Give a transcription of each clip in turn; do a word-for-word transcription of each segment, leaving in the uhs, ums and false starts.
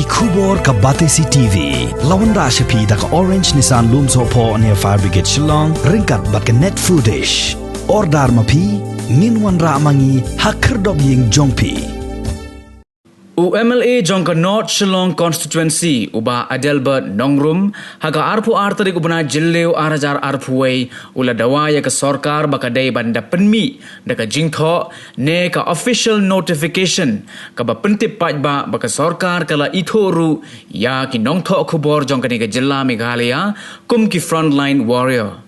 Khubor ka Batesi T V la wanrah sha phi da ka Orange Nissan Lumsohphoh near Fire Brigade Shillong ryngkat bad ka Net Foodish. Order ma phi, ngin wanrah ma ngi ha khyrdop ïing jong phi. U M L A jong ka North Shillong Constituency, u Bah Adelbert Nongrum, ha ka arphew ar tarik u bnai Jylliew ar hajar arphew wei, u la dawa ïa ka sorkar ba ka dei ban da pynmih da ka jingthoh ne ka official notification kaba pyntip paidbah ba ka sorkar ka la ithuh ruh ïa ki nongthoh khubor jong kane ka jylla Meghalaya kum ki frontline warrior.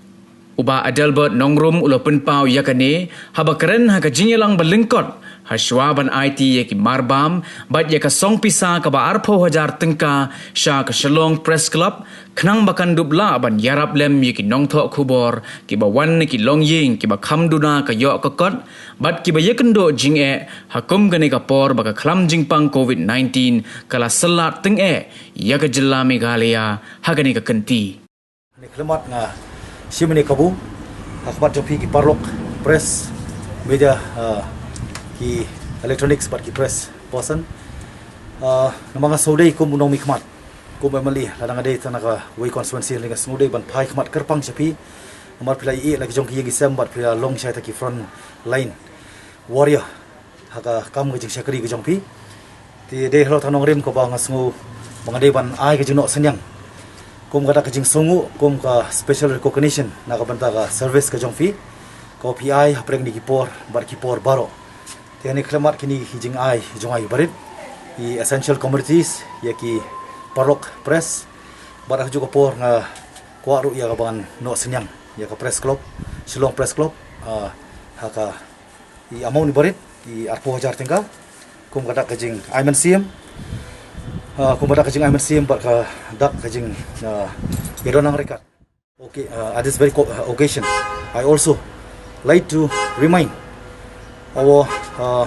U Bah Adelbert Nongrum u la pynpaw ïa kane haba kren ha ka jingïalang ba lyngkot ha shuwa ban aiti ïa ki marbam bad ïa ka song pisa kaba arphew hajar tyngka sha ka Shillong Press Club, khnang ba kan dup lah ban ïarap lem ïa ki nongthoh khubor kiba wan na ki longïing kiba kham duna ka ïoh ka kot bad kiba ïakynduh jingeh ha kum kane ka por ba ka khlam jingpang covid nineteen ka la syllat tyngeh ïa ka jylla Meghalaya ha kane ka kynti. Ni khlamat nga shim ni kabu ha khmat jong phi ki paralok, press, media, uh, ki electronics bad ki press person. Uh, namar nga sngewdei kum u nongmihkhmat, kum M L A, lada nga dei tang na kawei constituency, nga sngewdei ban phai khmat kyrpang sha phi. Namar phi la ïeh la ki jong ki ïing ki sem bad phi la long shai ta ki front line warrior ha ka kam ka jingshakri ka jong phi. Te dei halor tang nongrim kaba nga sngew ba nga dei ban ai ka jingnoh synñiang kum ka dak ka jingsngew, kum ka special recognition na ka bynta ka service ka jong phi, ka phi ai hapdeng ni ki por bad ki por baroh. Te ni khlamat kini ki jingai jong ai barit, i essential commodities, ïa ki paralok, press, bad ha kajuh ka por nga kwah ruh ïa ka ban noh synñiang ïa ka press club, Shillong Press Club, ah, ha ka i amount ni barit, i arphew hajar tyngka, kum ka dak ka jingai mynsiem, ah, kum ka dak ka jingai mynsiem bad ka dak ka jing, ah, ïadon nang ryngkat. Okay, uh, at this very co- uh, occasion, I also like to remind our, uh,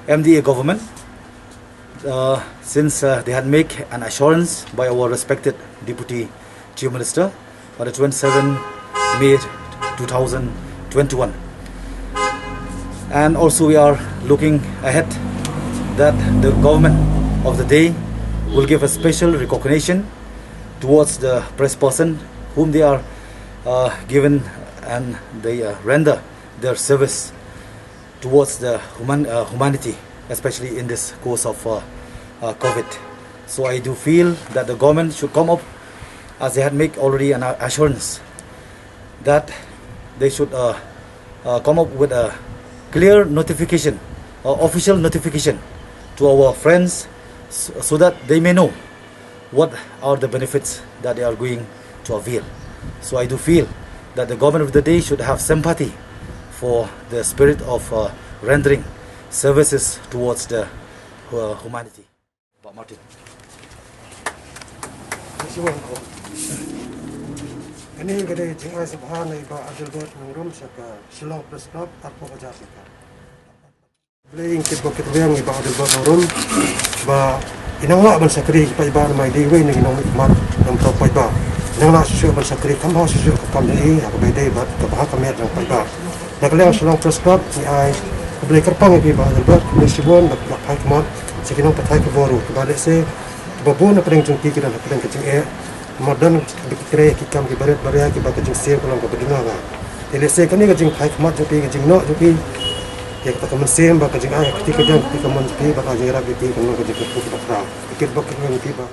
M D A government, uh, since, uh, they had made an assurance by our respected Deputy Chief Minister on the twenty-seventh May two thousand twenty-one. And also we are looking ahead that the government of the day will give a special recognition towards the press person whom they are, uh, given and they, uh, render their service towards the human, uh, humanity, especially in this course of, uh, uh, covid. So I do feel that the government should come up, as they had made already an assurance, that they should, uh, uh, come up with a clear notification or official notification to our friends, so, so that they may know what are the benefits that they are going to avail. So I do feel that the government of the day should have sympathy for the spirit of, uh, rendering services towards the, uh, humanity. Bah Martin. Kane ka dei ka jingai sngewbha na i Bah Adelbert Nongrum sha ka Shillong Press Club, arphew hajar tyngka. Blei ngin kit bok kit rwiang i Bah Adelbert Nongrum ba i nang lah ban shakri ki paidbah namar i dei iwei na ki nongmihkhmat nongthoh paidbah. I nang lah shuh shuh ban shakri, kham bha shuh shuh ka kam jong i ha kaba ïadei bad ka bha ka miat jong paidbah. Na ka liang Shillong Press Club ngi ai khublei kyrpang ïa phi Bah Adelbert, khublei shibun ba phi la phai khmat sha ki nongpathai khubor ruh kiba lehse kiba bun hapdeng jong ki ki don hapdeng ka jingeh. Namar don kiba ki trei ki kam kiba rit ba ria kiba ka jingsiew ka long kaba duna bha. Te lehse kane ka jingphai khmat jong phi, ka jingnoh jong phi, ïa kata ka mynsiem ba ka jingai ka kti ka jong ka kti ka mon jong phi, ba ka jingïarap jong phi kan long ka jingkyrkhu kaba khraw. Kit bok kit rwiang ïa phi Bah.